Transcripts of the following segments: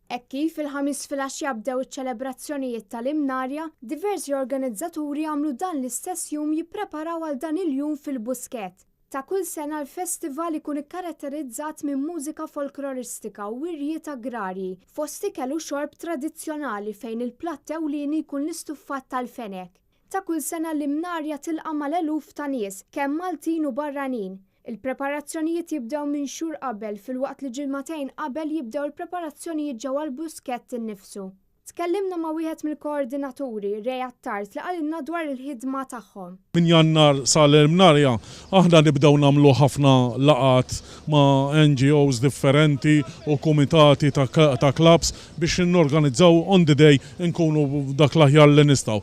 Hekk kif il-Ħamis filgħaxija bdew iċ-ċelebrazzjonijiet tal-Imnarja, diversi organizzaturi għamlu dan l-istess jum jippreparaw għal dan il-jum fil-Buskett. Ta' kull sena l-festival ikun ikkaratterizzat minn mużika folkloristika u wirjiet agrarji, fost ikel u xorb tradizzjonali fejn il-platt ewlieni jkun l-istuffat tal-fenek. Ta' kull sena l-Imnarja tilqa' mal-eluf ta' nies, kemm Maltin u barranin. Il-preparazzjonijiet jibdew minn xhur qabel filwaqt li ġimagħtejn qabel jibdew il-preparazzjonijiet ġewwa l-Buskett innifsu. Tkellimna ma' wieħed mill-koordinaturi, Ray Attard li qalilna dwar il-ħidma tagħhom. Minn Jannar sa l-Imnarja aħna nibdew nagħmlu ħafna laqgħat ma' NGOs differenti u kumitati ta' clubs biex norganizzaw on the day inkunu dak l-aħjar li nistgħu.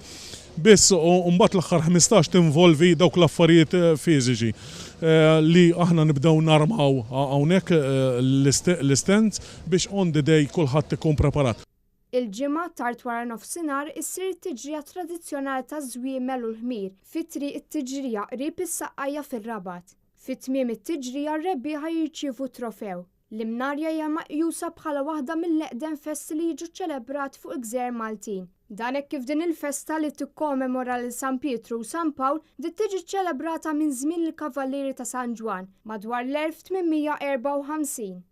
Biss u mbagħad l-aħħar 15 tinvolvi dawk l-affarijiet fiżiċi li aħna nibdew narmaw hawnhekk l-istands biex on the day kulħadd ikun preparat. Il-Ġimgħa, tard waranofsinhar, issir it-tiġrija tradizzjonali taż-żwiemel u l-ħmir fi Triq it-Tiġrija qrib is-Saqqajja fir-Rabat. Fi tmiem it-tiġrija r-rebbieħa jirċievu trofew. L-Imnarja hija meqjusa bħala waħda mill-eqdem festi li jiġu ċċelebrati fuq il-gżejjer Maltin. Dan hekk kif din il-festa li tikkomemora lil San Pietru u San Pawl bdiet tiġi ċċelebrata minn żmien il-Kavallieri ta' San Ġwann, madwar l-1854.